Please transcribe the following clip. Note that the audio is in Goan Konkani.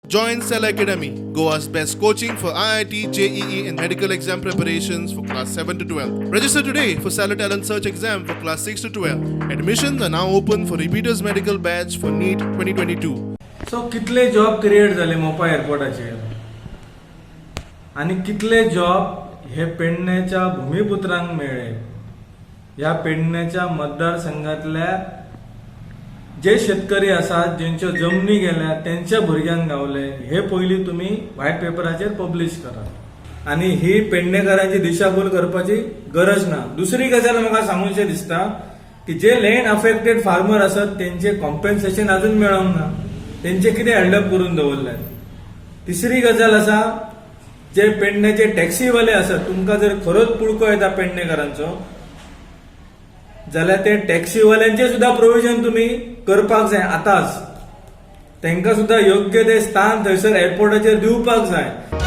Join Cell Academy, Goa's best coaching for IIT, JEE, and medical exam preparations for class 7 to 12. Register today for Stellar Talent Search exam for class 6 to 12. Admissions are now open for repeaters medical batch for NEET 2022. So कितले जॉब क्रिएट जाले मोपा एअरपोर्टाचेर आनी कितले जॉब हे पेडण्याच्या भूमिपुत्रांक मेळ्ळे? ह्या पेडण्याच्या मतदारसंघातल्या जे शेतकरी आसात, जेंच्यो जमनी गेल्या, तेंच्या भुरग्यांक गावले, हे पयलीं तुमी व्हायट पेपराचेर पब्लिश करात आनी ही पेडणेकारांची दिशाभूल करपाची गरज ना. दुसरी गजाल म्हाका सांगूशें दिसता की जे लँड अफेक्टेड फार्मर आसात, तेंचे कॉम्पेन्सेशन अजून मेळोंक ना. तेंचे कितें हेल्डअप करून दवरल्यात? तिसरी गजाल आसा, जे पेडण्याचे टॅक्सीवाले आसात, तुमकां जर खरोच पुळको येता पेडणेकारांचो जाल्यार ते टॅक्सीवाल्यांचे सुद्धा प्रोविजन तुमी करपाक जाय. आतांच तांकां सुद्धा योग्य ते स्थान थंयसर एअरपोर्टाचेर दिवपाक जाय.